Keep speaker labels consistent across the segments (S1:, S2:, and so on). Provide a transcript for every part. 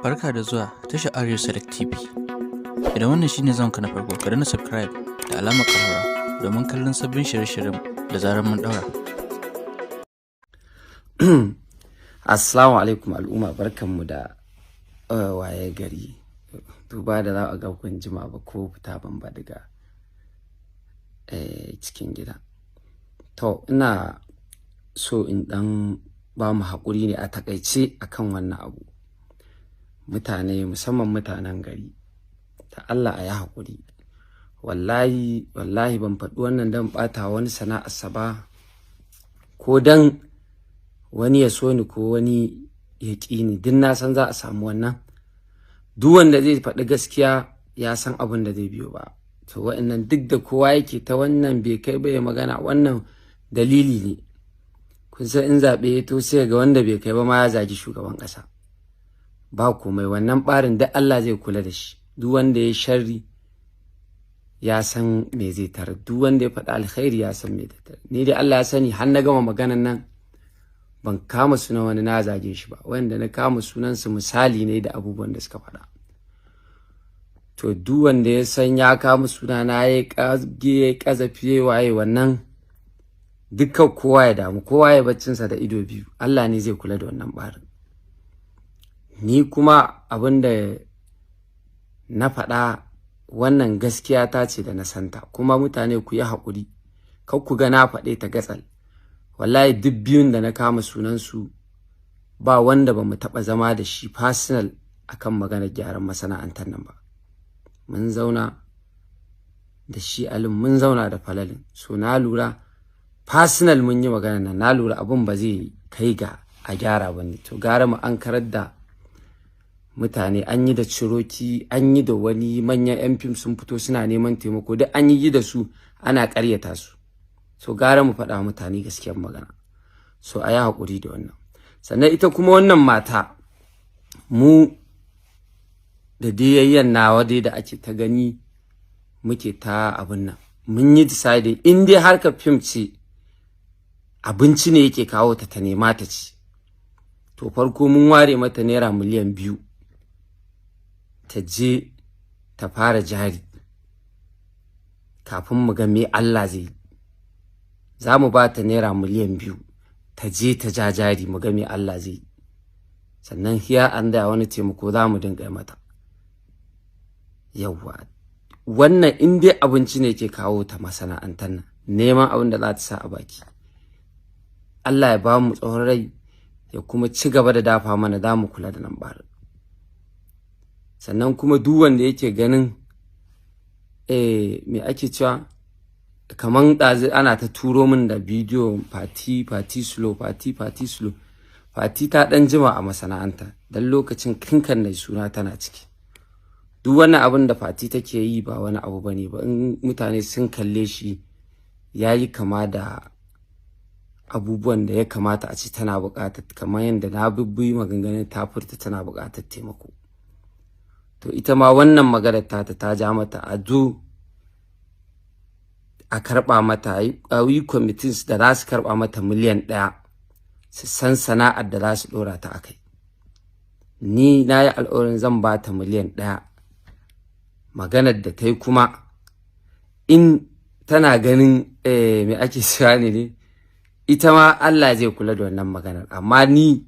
S1: Barka da zuwa tashar Arewa Select TV. Idan wannan shine zuwanka na farko, ka danna subscribe da alamar ƙararrawa domin kallon sabbin shirye-shiryen da zarar mun ɗaura.
S2: Assalamu alaikum al'umma, barkanmu da waye gari. Duba da za a ga kun jima ba ko fita ban ba daga cikin gida. To, ina so in dan ba mu haƙuri ne a takaice akan wannan abu. Mutane, musamman mutanen gari, ta Allah a yi haƙuri. Wallahi, wallahi ban faɗi wannan don ɓata wani sana'arsa ba, ko don wani ya so ni ko wani ya ƙi ni. Duk na san za a samu wannan. Duk wanda zai faɗi gaskiya ya san abin da zai biyo ba. To, wa'annan duk da kowa yake ta wannan bai kai ba ya magana, wannan dalili ne. Kun san in zaɓe ya to, sai ga wanda bai kai ba ma ya zagi shugaban ƙasa. Ba komai, wannan ɓarin duk Allah zai kula da shi. Duk wanda ya sharri ya san me zai tarar, duk wanda ya faɗi alkhairi ya san me zai tarar. Ni dai Allah ya sani, har na gama maganan nan ban kama sunan wani na zage shi ba. Wanda na kama sunansu misali ne da abubuwan da suka faɗa. To, duk wanda ya san ya kama suna na ya kage, ya kazafi, ya waye, wannan dukkan kowa ya damu, kowa ya baccinsa da ido biyu. Allah ne zai kula da wannan barin. Ni kuma abin da na faɗa, wannan gaskiya ta ce da na santa. Kuma mutane ku yi haƙuri, kar ku ga na faɗe ta gatsal. Wallahi duk biyun da na kama sunansu ba wanda ba mu taɓa zama da shi personal akan maganar gyaran masana'antar nan ba. Mun zauna da shi Alin, mun zauna da Falalin. So na lura personal mun yi magana nan, na lura abin ba zai kai ga a gyara ba ne. To, gara mu an karar da mutane. An yi da Ciroki, an yi da wani manyan 'yan fim sun fito suna neman taimako, duk an yi da su ana ƙaryata su. So gara mu faɗa mutane gaskiyar magana. So a yi haƙuri da wannan. Sannan ita kuma wannan mata mu da diyayyen nawa dai da ake ta gani muke ta abin nan, mun yi deciding in dai harkar fim ce, abinci ne yake kawo ta, ta nema ta ci. To, farko mun ware mata ₦2 miliyan ta je ta fara jari kafin mu ga me Allah zai yi. Za mu ba ta ₦2 miliyan ta je ta ja jari, mu ga me Allah zai yi. Sannan hiya an da wani taimako za mu dinga mata. Yawwa, wannan in dai abinci ne ke kawo ta masana'antar nan, neman abin da za ta sa a baki, Allah ya ba mu tsawon rai ya kuma ci gaba da dafa mana, za mu kula da nan barin. Sannan kuma duk wanda yake ganin me ake cewa, kaman ɗazu ana ta turo min da bidiyo Fati, Fati Slow, Fati, Fati Slow. Fati ta ɗan jima a masana'anta, don lokacin kinkan da suna tana ciki. Duk wani abin da Fati take yi ba wani abu bane ba. In mutane sun kalle shi, ya yi kama da abubuwan da ya kamata a ce tana buƙatar, kamar yadda na bibbi maganganun ta furta tana buƙatar taimako. To, ita ma wannan maganar tata ta ja mata a zo a karɓa mata, a yi kwamitin da za su karɓa mata miliyan 1, su san sana'ar da za su ɗora ta a kai. Ni na yi alƙawarin zan ba ta miliyan 1. Maganar da ta yi kuma, in tana ganin me ake cewa ne, ita ma Allah zai kula da wannan maganar. Amma ni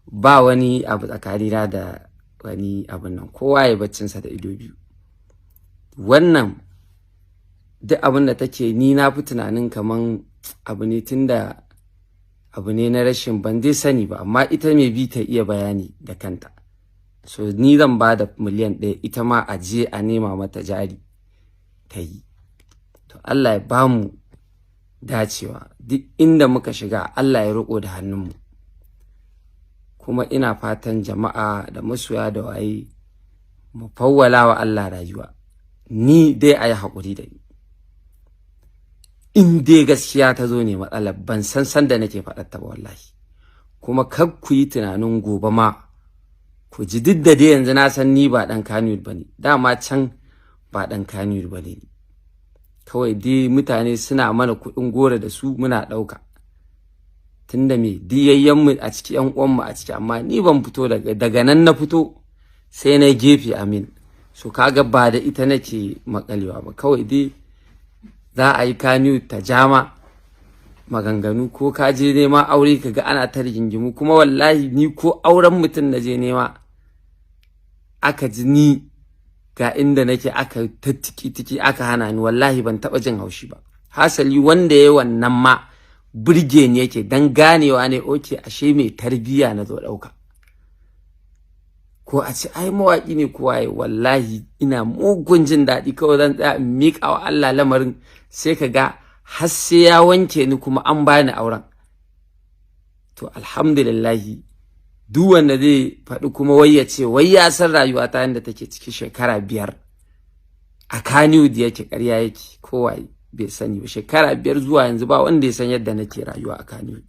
S2: ba wani abu tsakanina da wani abun nan. Kowa ya baccinsa da ido biyu. Wannan duk abin da take, ni na fi tunanin kaman abu ne tunda abu ne na rashin, ban dai sani ba, amma ita mai bi ta iya bayani da kanta. So ni zan ba da miliyan 1, ita ma a je a nema mata jari ta yi. To, Allah ya ba mu dacewa. Duk inda muka shiga, Allah ya riƙo da hannunmu. Kuma ina fatan jama'a da masoya da waye, mu fawwala wa Allah rayuwa. Ni dai a yi haƙuri da ni. In dai gaskiya ta zo ne matsalar, ban san san da nake faɗar ta ba wallahi. Kuma kar ku yi tunanin gobe ma ku ji, duk da dai yanzu na san ni ba ɗan Kannywood ba ne, dama can ba ɗan Kannywood ba ne. Kawai dai mutane suna mana kuɗin goro da su muna ɗauka, tunda me diyayyen mu a ciki, yan uwan mu a ciki. Amma ni ban fito daga nan na fito. Sai na gefe amin. So kaga ba da ita nake makalewa ba. Kawai dai za a yi kaniyu ta jama maganganu, ko ka je nema aure ka ga ana ta rigingimu. Kuma wallahi ni ko auren mutum na je nema, aka ji ni ga inda nake, aka ta tiki tiki aka hana ni, wallahi ban taɓa jin haushi ba. Hasali wanda ya wannan ma burge ni yake, dan ganewa ne, okay, ashe mai tarbiyya na zo ɗauka. Ko a ce ai mawaƙi ne ko waye, wallahi ina mugun jin daɗi. Kawai zan tsaya in miƙa wa Allah lamarin, sai ka ga har sai ya wanke ni kuma an bani auren. To alhamdulillahi, duk wanda zai faɗi kuma wai ya ce wai ya san rayuwa ta yadda take ciki shekara 5 a Kannywood yake, ƙarya yake. Kowaye bai sani ba. Shekara 5 zuwa yanzu ba wanda ya san yadda nake rayuwa a Kannywood.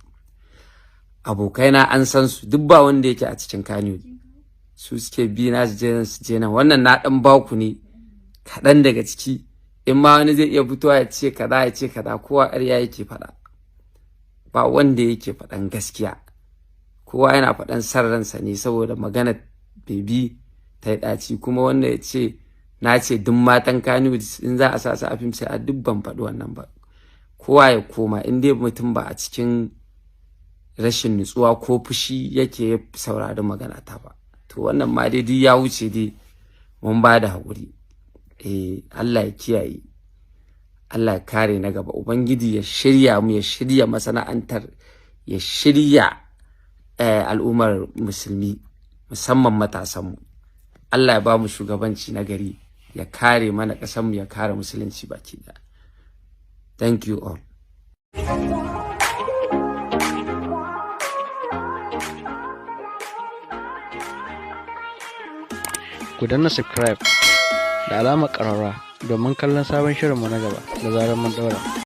S2: Abokaina an san su duk, ba wanda yake a cikin Kannywood. Su suke bi na su je nan, su je nan. Wannan na ɗan baku ne kaɗan daga ciki. In ma wani zai iya fitowa ya ce kaza, ya ce kaza, kowa ƙarya yake faɗa. Ba wanda yake faɗan gaskiya, kowa yana faɗan san ransa ne saboda magana Baby ta yi ɗaci. Kuma wanda ya ce na ce duk matan Kannywood in za a sa su a fim sai a duk, ban faɗi wannan ba. Kowa ya koma, in dai mutum ba a cikin rashin nutsuwa ko fushi yake saurari magana ta ba. To wannan ma dai duk ya wuce dai, mun ba da haƙuri. Eh, Allah ya kiyaye, Allah ya kare na gaba. Ubangiji ya shirya mu, ya shirya masana'antar, ya shirya al'ummar musulmi, musamman matasanmu. Allah ya ba mu shugabanci na gari, ya kare mana ƙasarmu, ya kare musulunci baki ɗaya. Thank you all.
S1: Ku danna subscribe da alamar ƙararrawa domin kallon sabon shirinmu na gaba da zarar mun ɗaura.